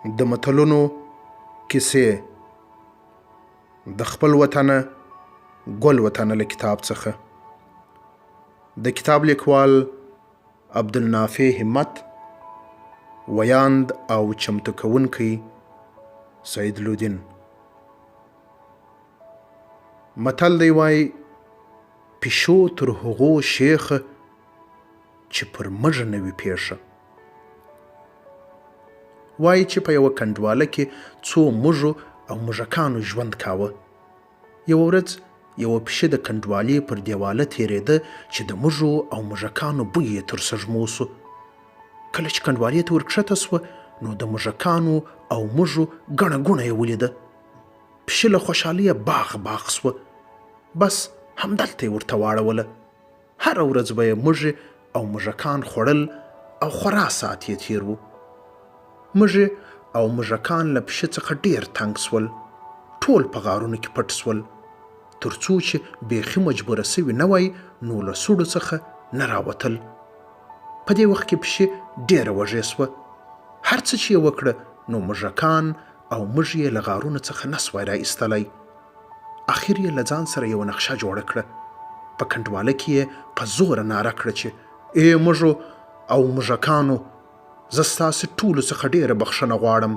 د متلونو کیسې د خپل وطنه ګل وطنه له کتاب څخه د کتاب لیکوال عبدالنافع همت، ویاند او چمتو کوونکی سعید لودین. متل دی وای پیشو تر هغو شیخه چې پر مږه نه وي پېښه. وایي چې په یوه کنډواله کې څو مږو او موږکانو ژوند کاوه. یوه ورځ یوه پښه د کنډوالې پر دېواله تېرېده چې د مږو او موږکانو بوی یې تر سږمو شو. کله چې کنډوالې ته ورکښته شوه نو د موږکانو او مږو ګڼه ګوڼه یې ولیده. پښه له خوشحالیه باغ باغ شوه. بس همدلته یې ورته واړوله. هره ورځ به یې مږې او موږکان خوړل او خورا ساعت یې تېر و. مږې او موږکان له پښې څخه ډېر تنګ شول، ټول په غارونو کې پټ شول، تر څو چې بېخي مجبوره شوي نه وای نو له سوړو څخه نه راوتل. په دې وخت کې پښې ډېره وږې شوه، هر څه چې یې وکړه نو موږکان او مږې یې له غارونو څخه نه شوای را ایستلی. اخر یې له ځان سره یوه نقشه جوړه کړه. په کنډواله کې یې په زوره ناره کړه چې ای مږو او موږکانو! زه ستاسې ټولو څخه ډېره بخښنه غواړم.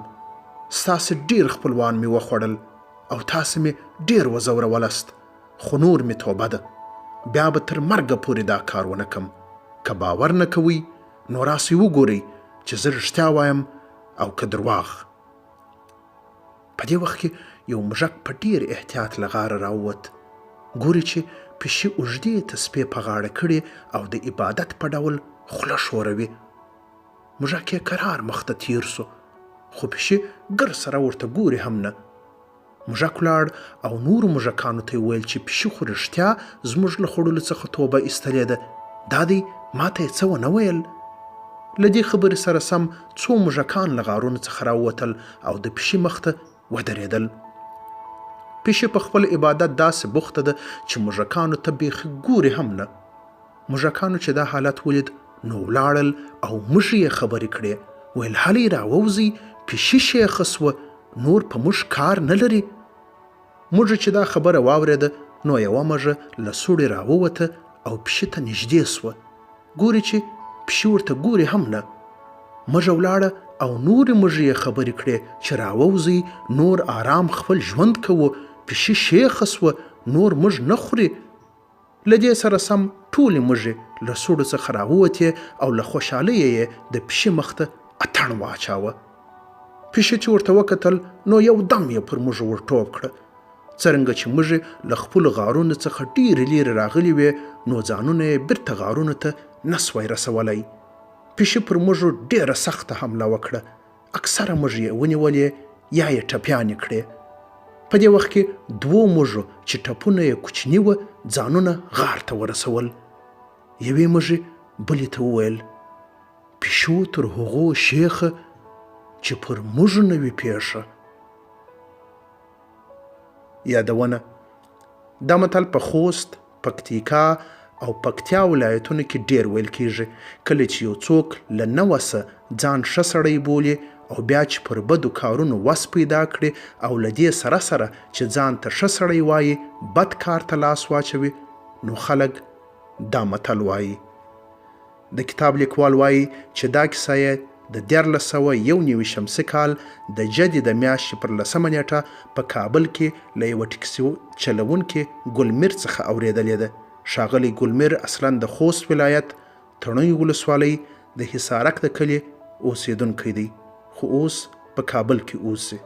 ستاسې ډېر خپلوان مې وخوړل او تاسې مې ډېر وځورولاست، خو نور مې توبه ده. بیا به تر مرګه پورې دا کار ونه کړم. که باور نه کوئ، نو راسئ وګورئ چې زه رښتیا وایم او که درواغ. په دې وخت کې یو موږک په ډېر احتیاط له غاره راووت. ګوري چې پشي اوږدې تسپې په غاړه کړې او د عبادت په ډول خوله ښوروي. موږک یې کرار مخته تېر شو، خو پشي ګر سره ورته ګوري هم نه. موږک ولاړ او نورو موږکانو ته یې وویل چې پشي خو رښتیا زموږ له خوړلو څخه توبه ایستلې ده، دا دی ماته یې څه ونه ویل. له دې خبرې سره سم څو موږکان له غارونو څخه راووتل او د پشي مخ ته ودرېدل. پشي په خپل عبادت داسې بوخته ده چې موږکانو ته بیخي ګوري هم نه. موږکانو چې دا حالت ولید نو ولاړل او موږ یې خبرې کړې، ویل هلئ راووځئ پشي شیخه شوه نور په موږ کار نه لري. موږ چې دا خبره واورېده نو یوه مږه له سوړې راووته او پشي ته نږدې شوه. ګوري چې پشي ورته ګوري هم نه. مږه ولاړه او نورې مږې یې خبرې کړې چې راووځئ نور آرام خپل ژوند کوو، پشي شیخه شوه نور موږ نه خوري. له دې سره سم ټولې مږې له سوړو څخه راووتې او له خوشحالیه یې د پشي مخ ته اتڼ واچاوه. پشي چې ورته وکتل نو یو دم یې پر مږو ورټوپ کړه. څرنګه چې مږې له خپلو غارونو څخه ډېرې لیرې راغلي وې نو ځانونه یې بیرته غارونو ته نه سوای رسولی. پشي پر مږو ډېره سخته حمله وکړه، اکثره مږې یې ونیولې یا یې ټپیانې کړې. په دې وخت کې دوو مږو چې ټپونه یې کوچني وه ځانونه غار ته ورسول. یوې مږې بلې ته وویل، پیشو تر هغو شیخه چې پر موږ نه وي پېښه. یادونه، دا متل په خوست، پکتیکا او پکتیا ولایتونو کې ډېر ویل کېږي. کله چې یو څوک له نه وسه ځان ښه سړی بولي او بیا چې پر بدو کارونو وس پیدا کړي او له دې سره سره چې ځان ته ښه سړی وايي، بد کار ته لاس واچوي، نو خلک دا متل وايي. د کتاب لیکوال وايي چې دا کیسه یې د 1391 شمسي کال د جدي د میاشتې پر لسمه نېټه په کابل کې له یوه ټکسي چلوونکي ګل میر څخه اورېدلې ده. ښاغلی ګل میر اصلاً د خوست ولایت تڼیو ولسوالۍ د حصارک د کلي اوسېدونکی دی، خو اوس په کابل کې اوسي.